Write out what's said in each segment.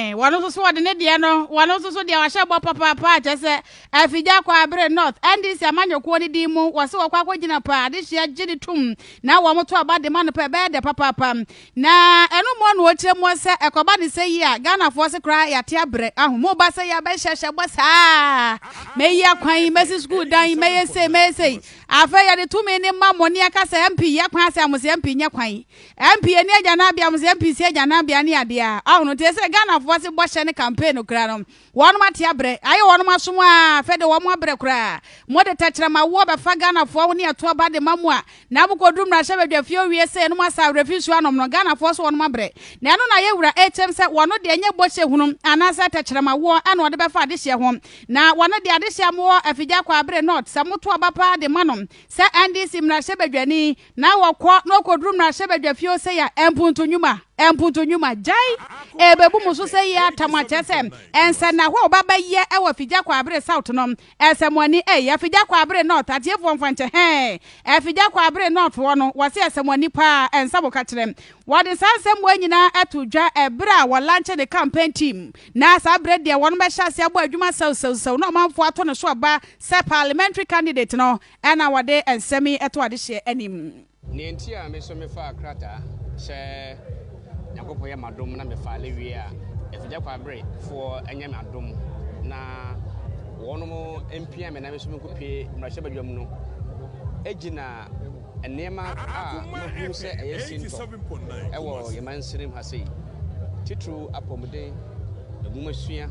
Ae, wɔn nso so wɔde ne deɛ no, wɔn nso so deɛ wɔahyɛ bɔ papaapa a kyerɛ sɛ Afigya Kwaabere North, NDC amanyɔkuo no din mu, wɔse wɔkɔ akɔgyina paa, adehyeɛ gye ne tom na wɔn to aba de ma no pɛ, ɛbɛyɛ dɛ papaapa. Na ɛno mmoa na ɔkyerɛ muo sɛ ɛkɔba ne sɛ yi a, Ghanafoɔ se koraa yɛate abrɛ, aho, mo ba sɛ yɛabɛhyɛhyɛ bɔ saa, mɛyi akwan yi, mɛsi sukuu dan yi, mɛyɛ sei, mɛyɛ sei. Afei yɛde tumi no ma mo ne yɛka sɛ MP yɛ kwan asɛ a mo se MP nyɛ kwan. MP yɛni agyananbea mo se MP si agyananbea ne adeɛ a ɔhono nti ɛsɛ Ghanafoɔ se bɔhyɛ ne campaign no koraa no wɔnom ate abrɛ ayɛ wɔnom asom a afei de wɔn abrɛ koraa mo de tɛkyerɛma woɔ bɛfa Ghanafoɔ ho ne ɛto aba de ma mo a na mo kɔduru mmarahyɛbadwa fie wie sɛ ɛnom asa awerɛfi nsuo anom no Ghanafoɔ so wɔnom abrɛ na ɛno na yɛ wura ɛkyɛm sɛ wɔno deɛ ɛnyɛ bɔhyɛ hunu anaasɛ tɛkyerɛma woɔ ɛna ɔde bɛfa adehyeɛ ho na wɔno deɛ adehyeɛ mowɔ Afigya Kwaabere North sɛ moto aba paa de ma no sɛ NDC mmarahyɛbadwani Na wɔkɔ na wɔkɔduru mmarahyɛbadwafie hɔ sei a, mpuntu nnwuma, mpuntu nnwuma, gyae, ɛrebɛbu mo so sɛ yie atam a, kyerɛ sɛ, nsɛnnahɔ a wɔba bɛyɛ wɔ Afigya Kwaabere South no, ɛsɛ mo ani, ei, Afigya Kwaabere North, atiefoɔ mfa nkyɛ, hɛn, Afigya Kwaabere North hɔ no, wɔse ɛsɛ mo ani paa, ɛnsa mo ka kyerɛ. Wɔde saa nsɛm wei nyinaa to dwa ɛberɛ a wɔlanche ne campaign team, na saa berɛ deɛ wɔn bɛhyɛ aseɛ abɔ adwuma sɛwsɛwsɛw na ɔmanfoɔ ato ne so aba sɛ parliamentary candidate no, Ɛnna wɔde nsɛm yi too adehyeɛ anim. Nea enti a me nso mefaa krataa sɛ Nyankopɔn yɛ m'adom na me file wie a, Afigya Kwabre foɔ nyɛ me adom na wɔnom mpia me na me nso menkɔ pue mmarahyɛbadwam no gyina nneɛma a mahunu sɛ ɛyɛ sintɔ wɔ yɛn mansinim ha sei, titiriw apɔmuden, nwomasua,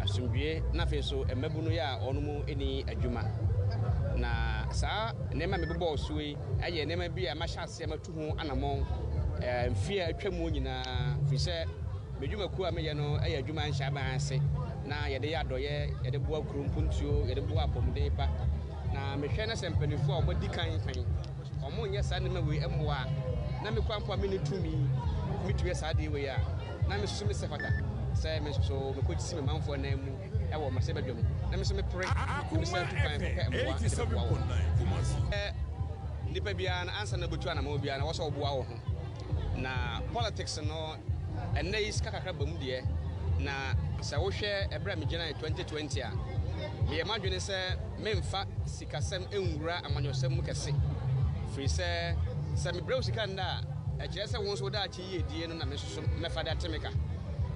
asomdwoeɛ na afei nso mmabunu yɛ a wɔnom nni adwuma. Na saa nneɛma a mebobɔɔ so yi yɛ nneɛma bi a mahyɛ aseɛ matu ho anammɔn mfeɛ a atwa mu nyinaa, firi sɛ me dwumakuo a meyɛ no yɛ adwuma a nhyɛ aban ase na yɛde yɛ adɔeɛ, yɛde boa kuro mpuntuo, yɛde boa apɔmuden pa. Na mehwɛ na sɛ mpanimfoɔ a wɔadi kan pɛn wɔnyɛ saa nneɛma wei mmoa a, na me koraa mpo a menni tumi metumi yɛ saa adeɛ wei a, na me nso mesɛ fata sɛ me nso so mekɔsi me manfoɔ nan mu wɔ mmarahyɛbadwa mu na me nso mepere na mesan tu kwan kɔpɛ mmoa de bɛboa wɔn. Sɛ nipa biara no ansa na wobɛtu anamɔn biara no ɛwɔ sɛ woboa wo ho na politics no ɛnnɛ yi sika kakra ba mu deɛ na sɛ wohwɛ ɛberɛ a megyinae 2020 a meyɛ m'adwene sɛ memfa sikasɛm nwura amanyɔsɛm mu kɛse firi sɛ sɛ mebrɛ wo sika nnɛ a ɛkyerɛ sɛ wo nso wo daakye yiedie no na me nso so mɛfa de ate me ka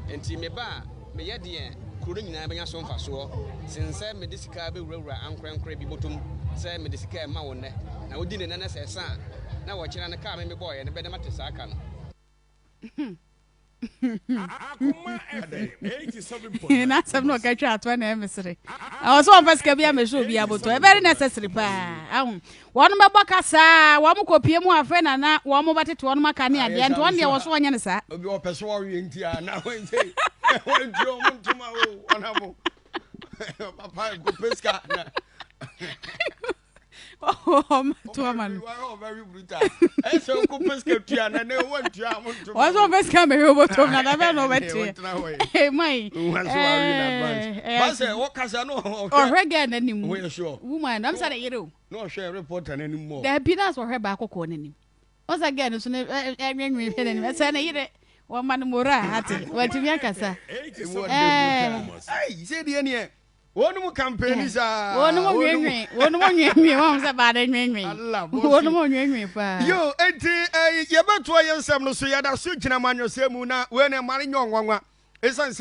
nti meba a Meyɛ deɛ kuro no nyinaa bɛnya so mfasoɔ sen sɛ mede sika bɛwurawura ankorɛnkorɛ bi bɔtɔ mu sɛ mede sika rema wo nnɛ na wodi no nnɛ na sɛ ɛsa a na ɔkyena no ka a me mebɔeɛ no bɛda mate saa ka no. N'asɛm na ɔka twa atoa na ɛyɛ mesere. Ɛwɔ sɛ wɔmfa sika bi amɛhyɛ obi abotɔ. Ɛbɛyɛ necessary paa. Ahu. Wɔn bɛbɔ ka saa, wɔn kɔ pie mu afei na na wɔn bɛtete wɔn aka ne adeɛ nti wɔn deɛ wɔ so wɔnyɛ no saa. Obi ɔpɛ so ɔwe nti a na wɔn sɛ wɔn nti wɔn ntoma o wɔn abo papa nkɔpɛ sika na. Ɔmɛto ama no. Ɛsɛ nkɔpɛ sika tua na ne wɔn tua wɔn ntoma. Wɔn sɛ wɔpɛ sika mɛhwɛ wɔbɔtɔm na dabɛ na ɔbɛteɛ. Mai. Basɛ wɔkasa no ɔhwɛ. Ɔhwɛ gɛɛ n'anim. Woman na ɔmsa ne yere o. Na ɔhwɛ reporter n'anim mɔ. Dabi na sɛ ɔhwɛ baako kɔɔ n'anim. Ɔsa gɛɛ no so ne ɛnwenwen hwɛ n'anim. Ɛsɛ ne yere wɔma no mora ate watumi akasa. Ɛɛ. Sɛ deɛ neɛ wɔn mu campaign saa. Wɔn mu nwenwen wɔn mu nwenwen wɔn sɛ baade nwenwen. Wɔn mu nwenwen paa. Yo eti yɛbɛtoa yɛn nsɛm no so yɛda so gyina manyɔsɛm mu na wei na ɛma no nyɛ ɔnwanwa. Ɛsiane sɛ.